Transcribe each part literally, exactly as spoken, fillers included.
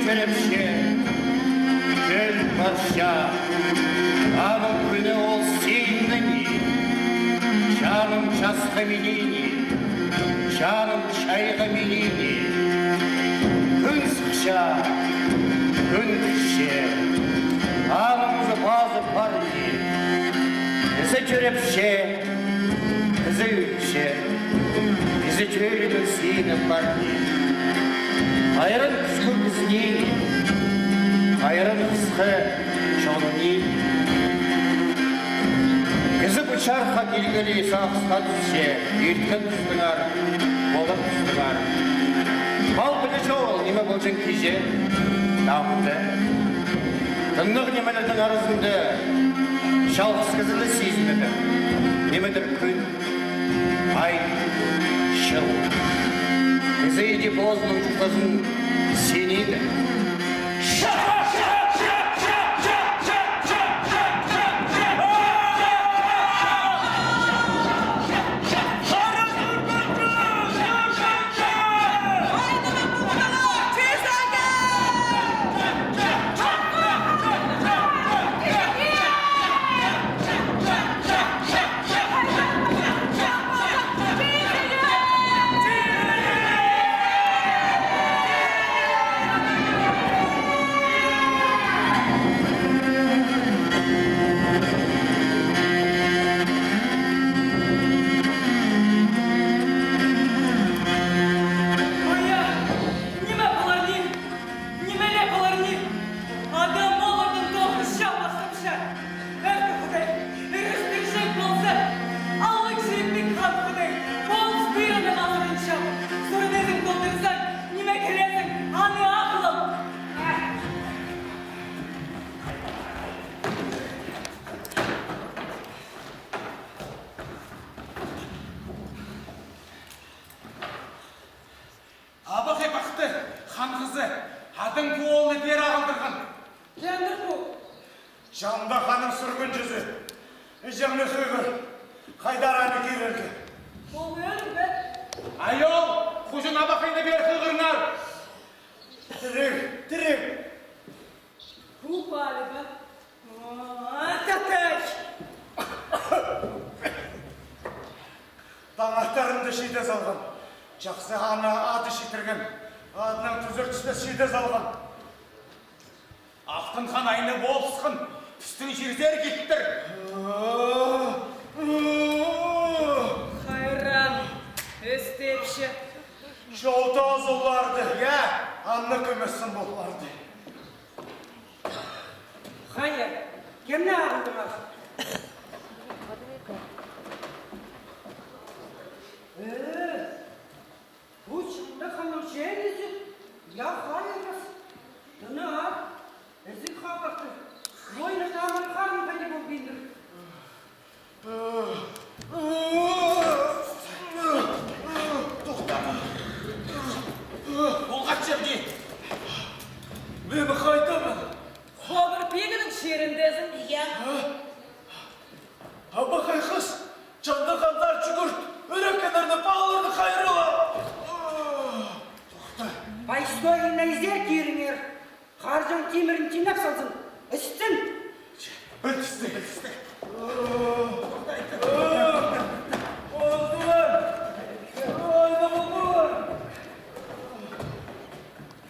Кӧріпче, кӧн парча, аның кӱні ол синің ни, чаның часхы минің ни, чаның чайғы минің ни. Кӱн сыхча, кӱн кірче, аның ӱзі-пазы пар ни. Ізі чӧріпче, ізі ӱрче, ізі чӧрінің сині пар ни. Хайран кӱскӱ кізінің, хайран хысхы чонның. Кізі пу чарыхха килгелі сағысха тӱсче, ирткен тӱстеңер, полар тӱстеңер. Мал піле чоғыл, ниме полҷаң кичее, таң. Тыннығ нимелернің аразында чалғыс кізіні сизінеді. Нимедір кӱн, ай, чыл. Кізі иди позының чуртазын синіді. Ой, ниме полар ни? Нимеле полар ни? Адам оларның тоғырча пастапча. Эр Худай, ирістірҷек полза, алнын чиріптіг Хан Худай, полыс пирені азырынча. Сурынезің толдырзаң, ниме кӧрезің, аны ағылым. Абахай Пахты, хан хызы, адаң пу оолны пеер ағылдырған. Кемдір пу? Чанда ханның сӱргінҷізі. Іҷеңні хығыр, хайдар аны кирерге. Ол ӧлім бе? Айол, хуҷан абахайны пеер хығырыңар. Тіріг, тіріг. Пу палиба. О, татай! Таң аттарында чиде салған. Чахсы аны ады читірген. Адынаң тӱзер-тӱспес чиде салған. Алтын хан айны полысхан. Пістің чирзер киттір. Хайран, істепче. Чолда азуларды. Я, анны кӧмессін поларды. Хайа, кемні ағылдыңар? Э, пу чанда ханның чеелізі, я, хайырғас. Тыннаңар, ізік хабахты. Мойны тамыр харың хайди полбиндыр. Тохта. Ол хачырды. Мин хайдам? Хобыр пигінің чиріндезің. Я. Абахай хыс, чанда хандар чӱгӱрт, ӱрекеннерні, палаларны хайрала. Тохта. Пай, стой, иннең изер киріңер. Харҷаң тимірін тимнеп салзын. Істін! Пілдістіг, пілдістіг.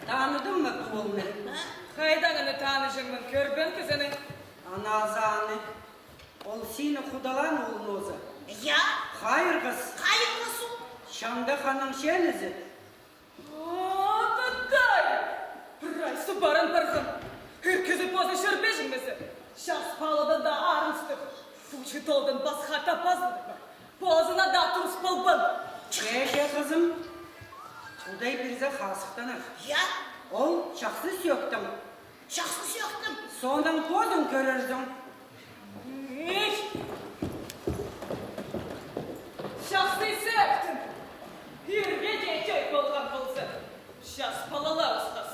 Таныдың ма пу оолны? Хайдаң аны таныҷаңмын, кӧрбеем кізіні. Ана азааны. Ол синің худалаң оолың нооза. Я. Хайырғас. Хайырғас ол. Чанда ханның чеелізі. О, татай! Прай субаран парған. Ир кізі позы чӧрбеҷең мезе. Час паладаң даа арыныстығ. Пу читалдаң пасха таппазын. Позына даа турыс полбаан. Че, че, хызым. Худай пирзе, хазыхтанар. Я? Ол чахсы сӧӧктің. Чахсы сӧӧктің. Соонаң позың кӧрерзің. Эй! Чахсы сӧӧктің. Ирге дее тӧӧй полған полза, час пала ла осхас.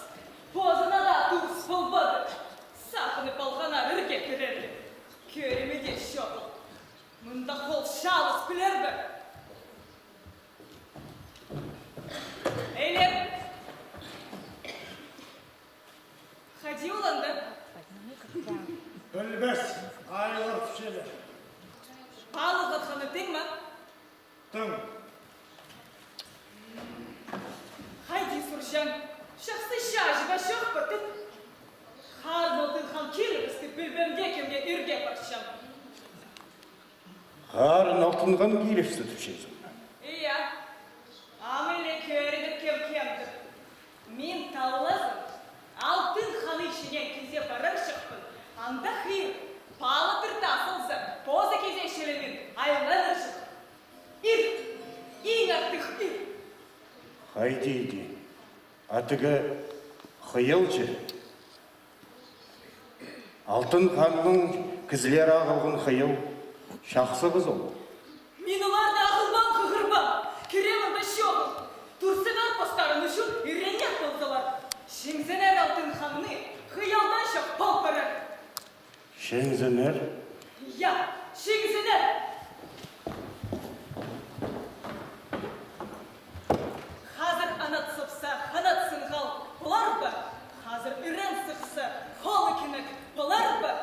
Позына даа турыс полбады. Сағынып алғаннар ирге кірерге. Кӧрімі дее чоғыл. Мында хол чаалас пілер бе? Эйлер! Чахсы чазыбаҷах па тіп. Харын Алтын хан килібісті пілбеем дее, кемге ирге парчам. Харын Алтын хан килібісті тіпчезің ме? Иә. Ам іле кӧрдім кем кемдір. Мин таллазым Алтын ханның чиине кизее парарҷыхпын, андағ ир пала тыртазылза, позы кизее чіли мин айланарҷых. Ир, иң артых ир. Хайди иди. Атығ хыйал чи. Алтын ханның кізілері ағылған хыйал чахсы хызыл. Мин оларны ағылбаам, хығырбаам, кирегім дее чоғыл. Турзалар постарының ӱчӱн иренер ползалар. Чиңзінер Алтын ханны хыялдаҷах пол парар. Чиңзінер? Я, чиңзінер! Хазыр анат сыпса, ханат сынғал полар ба? Хазыр ирен сыхса, холы кинек полар ба?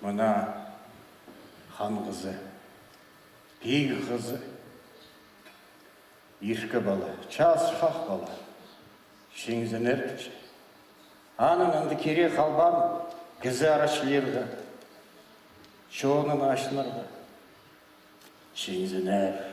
Мына хан хызы, пиг хызы. Иркі пала, часхах пала, чиңзінер тіпче. Аның андағ кирегі халбаан кізі арачылирға, чонын ачынарға. Чиңзінер.